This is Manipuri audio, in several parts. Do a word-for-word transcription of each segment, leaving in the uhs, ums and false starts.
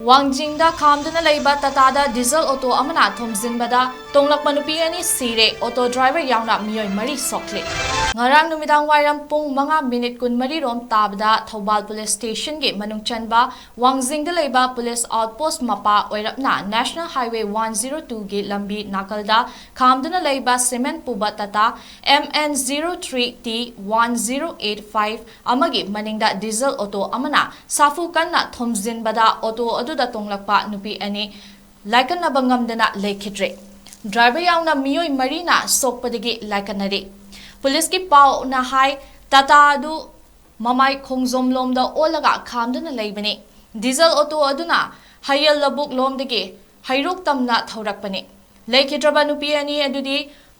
ꯋꯥꯡꯖꯤꯡꯗ ꯈꯥꯝꯗꯨꯅ ꯂꯩꯕ ꯇꯥꯇꯥꯗ ꯗꯤꯖꯜ ꯑꯣꯇꯣ ꯑꯃꯅ ꯊꯣꯝꯖꯤꯟꯕꯗ ꯇꯣꯡꯂꯛꯄ ꯅꯨꯄꯤ ꯑꯅꯤ ꯁꯤꯔꯦ, ꯑꯣꯇꯣ ꯗ꯭ꯔꯥꯏꯚꯔ ꯌꯥꯎꯅ ꯃꯤꯑꯣꯏ ꯃꯔꯤ ꯁꯣꯛꯂꯦ꯫ ꯉꯔꯥꯡ ꯅꯨꯃꯤꯗꯥꯡ ꯋꯥꯏꯔꯝ ꯄꯨꯡ ꯃꯉꯥ ꯃꯤꯅꯤꯠ ꯀꯨꯟꯃꯔꯤ ꯔꯣꯝ ꯇꯥꯕꯗ ꯊꯧꯕꯥꯜ ꯄꯨꯂꯤꯁ ꯁ꯭ꯇꯦꯁꯟꯒꯤ ꯃꯅꯨꯡ ꯆꯟꯕ ꯋꯥꯡꯖꯤꯡꯗ ꯂꯩꯕ ꯄꯨꯂꯤꯁ ꯑꯥꯎꯠꯄꯣꯁ ꯃꯄꯥ ꯑꯣꯏꯔꯞꯅ ꯅꯦꯁꯅꯦꯜ ꯍꯥꯏꯋꯦ ꯋꯥꯟ ꯖꯤꯔꯣ ꯇꯨꯒꯤ ꯂꯝꯕꯤ ꯅꯥꯀꯜꯗ ꯈꯥꯝꯗꯨꯅ ꯂꯩꯕ ꯁꯤꯃꯦꯟ ꯄꯨꯕ Tata M N zero three T one zero eight five ꯑꯃꯒꯤ ꯃꯅꯤꯡꯗ ꯗꯤꯖꯜ ꯑꯣꯇꯣ ꯑꯃꯅ ꯁꯥꯐꯨ ꯀꯟꯅ ꯊꯣꯝꯖꯤꯟꯕꯗ ꯑꯣꯇꯣ ꯑꯗꯨꯗ ꯇꯣꯡꯂꯛꯄ ꯅꯨꯄꯤ ꯑꯅꯤ ꯂꯥꯏꯀꯠꯅꯕ ꯉꯝꯗꯅ ꯂꯩꯈꯤꯗ꯭ꯔꯦ꯫ ꯗ꯭ꯔꯥꯏꯚꯔ ꯌꯥꯎꯅ ꯃꯤꯑꯣꯏ ꯃꯔꯤꯅ ꯁꯣꯛꯄꯗꯒꯤ ꯂꯥꯏꯀꯠꯅꯔꯤ꯫ ꯄꯨꯂꯤꯁꯀꯤ ꯄꯥꯎꯅ ꯍꯥꯏ, ꯇꯥꯇꯥ ꯑꯗꯨ ꯃꯃꯥꯏ ꯈꯣꯡꯖꯣꯝ ꯂꯣꯝꯗ ꯑꯣꯜꯂꯒ ꯈꯥꯝꯗꯨꯅ ꯂꯩꯕꯅꯤ꯫ ꯗꯤꯖꯜ ꯑꯣꯇꯣ ꯑꯗꯨꯅ ꯍꯌꯦꯜ ꯂꯧꯕꯨꯛ ꯂꯣꯝꯗꯒꯤ ꯍꯩꯔꯣꯛ ꯇꯝꯅ ꯊꯧꯔꯛꯄꯅꯤ꯫ ꯂꯩꯈꯤꯗ꯭ꯔꯕ ꯅꯨꯄꯤ ꯑꯅꯤ ꯑꯗꯨꯗꯤ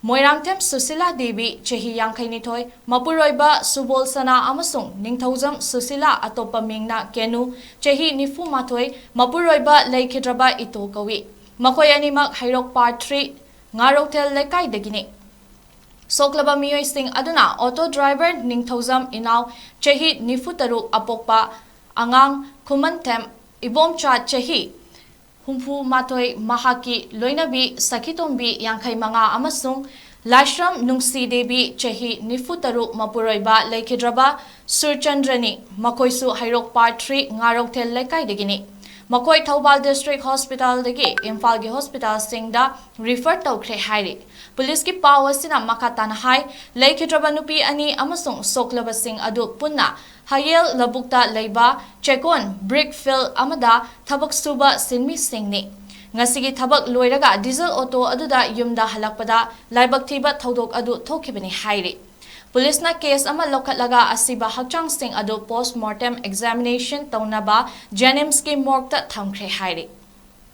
ꯃꯣꯏꯔꯥꯡꯊꯦꯝ ꯁꯨꯁꯤꯂꯥ ꯗꯦꯕꯤ, ꯆꯍꯤ ꯌꯥꯡꯈꯩꯅꯤꯊꯣꯏ, ꯃꯄꯨꯔꯣꯏꯕ ꯁꯨꯕꯣꯜ ꯁꯅꯥ, ꯑꯃꯁꯨꯡ ꯅꯤꯡꯊꯧꯖꯝ ꯁꯨꯁꯤꯂꯥ, ꯑꯇꯣꯞꯄ ꯃꯤꯡꯅ ꯀꯦꯅꯨ, ꯆꯍꯤ ꯅꯤꯐꯨ ꯃꯥꯊꯣꯏ, ꯃꯄꯨꯔꯣꯏꯕ ꯂꯩꯈꯤꯗ꯭ꯔꯕ ꯏꯇꯣ ꯀꯧꯏ꯫ ꯃꯈꯣꯏ ꯑꯅꯤꯃꯛ ꯍꯩꯔꯣꯛ ꯄꯥꯔꯠ ꯊ꯭ꯔꯤ ꯉꯥꯔꯧꯊꯦꯜ ꯂꯩꯀꯥꯏꯗꯒꯤꯅꯤ꯫ ꯁꯣꯛꯂꯕ ꯃꯤꯑꯣꯏꯁꯤꯡ ꯑꯗꯨꯅ ꯑꯣꯇꯣ ꯗ꯭ꯔꯥꯏꯚꯔ ꯅꯤꯡꯊꯧꯖꯝ ꯏꯅꯥꯎ, ꯆꯍꯤ ꯅꯤꯐꯨ ꯇꯔꯨꯛ, ꯑꯄꯣꯛꯄ ꯑꯉꯥꯡ ꯈꯨꯃꯟꯊꯦꯝ ꯏꯕꯣꯝꯆꯥ, ꯆꯍꯤ ꯍꯨꯝꯐꯨ ꯃꯥꯊꯣꯏ, ꯃꯍꯥꯛꯀꯤ ꯂꯣꯏꯅꯕꯤ ꯁꯈꯤꯇꯣꯝꯕꯤ, ꯌꯥꯡꯈꯩ ꯃꯉꯥ, ꯑꯃꯁꯨꯡ ꯂꯥꯏꯁ꯭ꯔꯝ ꯅꯨꯡꯁꯤ ꯗꯦꯕꯤ, ꯆꯍꯤ ꯅꯤꯐꯨ ꯇꯔꯨꯛ, ꯃꯄꯨꯔꯣꯏꯕ ꯂꯩꯈꯤꯗ꯭ꯔꯕ ꯁꯨꯔꯆꯟꯗ꯭ꯔꯅꯤ꯫ ꯃꯈꯣꯏꯁꯨ ꯍꯩꯔꯣꯛ ꯄꯥꯔꯠ ꯊ꯭ꯔꯤ ꯉꯥꯔꯧꯊꯦꯜ ꯂꯩꯀꯥꯏꯗꯒꯤꯅꯤ꯫ ꯃꯈꯣꯏ ꯊꯧꯕꯥꯜ ꯗꯤꯁꯇ꯭ꯔꯤꯛ ꯍꯣꯁꯄꯤꯇꯥꯜꯗꯒꯤ ꯏꯝꯐꯥꯜꯒꯤ ꯍꯣꯁꯄꯤꯇꯥꯜꯁꯤꯡꯗ ꯔꯤꯐꯔ ꯇꯧꯈ꯭ꯔꯦ ꯍꯥꯏꯔꯤ꯫ ꯄꯨꯂꯤꯁꯀꯤ ꯄꯥꯎ ꯑꯁꯤꯅ ꯃꯈꯥ ꯇꯥꯅ ꯍꯥꯏ, ꯂꯩꯈꯤꯗ꯭ꯔꯕ ꯅꯨꯄꯤ ꯑꯅꯤ ꯑꯃꯁꯨꯡ ꯁꯣꯛꯂꯕꯁꯤꯡ ꯑꯗꯨ ꯄꯨꯟꯅ ꯍꯌꯦꯜ ꯂꯧꯕꯨꯛꯇ ꯂꯩꯕ ꯆꯦꯀꯣꯟ ꯕ꯭ꯔꯤꯛ ꯐꯤꯜ ꯑꯃꯗ ꯊꯕꯛ ꯁꯨꯕ ꯁꯤꯟꯃꯤꯁꯤꯡꯅꯤ꯫ ꯉꯁꯤꯒꯤ ꯊꯕꯛ ꯂꯣꯏꯔꯒ ꯗꯤꯖꯜ ꯑꯣꯇꯣ ꯑꯗꯨꯗ ꯌꯨꯝꯗ ꯍꯜꯂꯛꯄꯗ ꯂꯥꯏꯕꯛ ꯊꯤꯕ ꯊꯧꯗꯣꯛ ꯑꯗꯨ ꯊꯣꯛꯈꯤꯕꯅꯤ ꯍꯥꯏꯔꯤ꯫ ꯄꯨꯂꯤꯁꯅ ꯀꯦꯁ ꯑꯃ ꯂꯧꯈꯠꯂꯒ ꯑꯁꯤꯕ ꯍꯛꯆꯥꯡꯁꯤꯡ ꯑꯗꯨ ꯄꯣꯁꯃꯣꯔꯇꯦꯝ ꯑꯦꯛꯖꯥꯃꯤꯅꯦꯁꯟ ꯇꯧꯅꯕ ꯖꯦꯅꯤꯝꯁꯀꯤ ꯃꯣꯔꯒꯇ ꯊꯝꯈ꯭ꯔꯦ ꯍꯥꯏꯔꯤ꯫